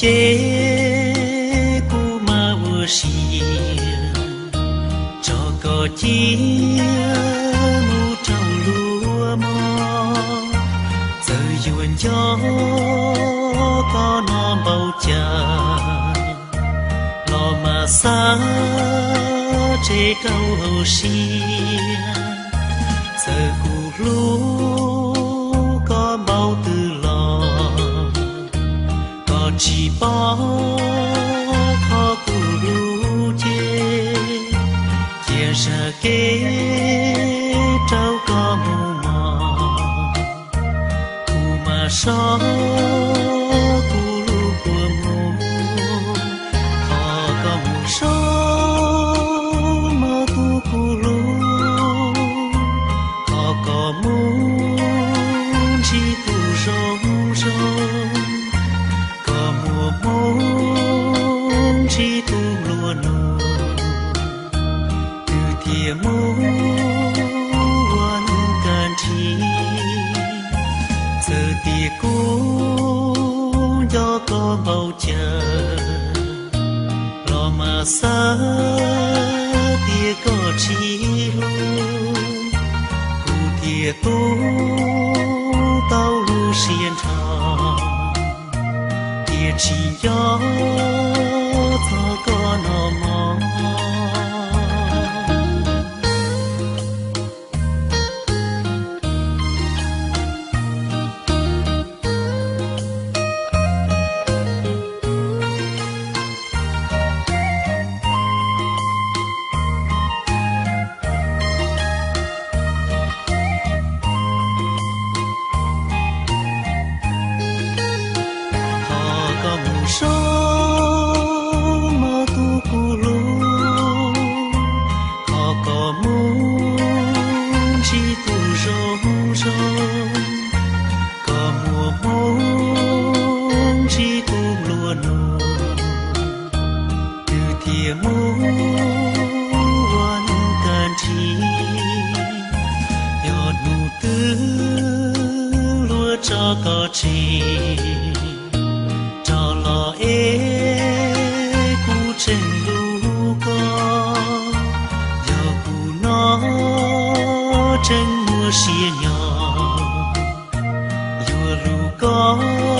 Ces kuv mam ua siab tso koj cia mus rau luag mog. Txawm yuav nco koj no npaum cas los mas xav tseg rau hauv siab. Txawm kuv hlub koj npaum twg los koj tsis pom qhov kuv hlub ces cia zam kev rau koj mus mog. Kuv mam soj kuv lub kua muag, thov koj mus soj mog tus kuv hlub, thov koj mus ntsib tus zoo zoo, koj muab mus ntsib tus nplua nuj, twb tias mus ua neej kaj nrhig, txawm tias kuv nco koj npaum cas los mas xav tias koj tsis hlub, kuv thiaj tu tau lub siab nrho tias tsis nco txog koj no mog. Thov koj mus soj mog tus kuv hlub, thov koj mus ntsib tus zoo zoo, koj muab mus ntsib tus nplua nuj, twb tias mus ua neej kaj nrhig, yog hnub twg luag tso koj tseg rov los es kuv tseem hlub koj, yog kuv no tseem muaj sia nyob, yuav hlub koj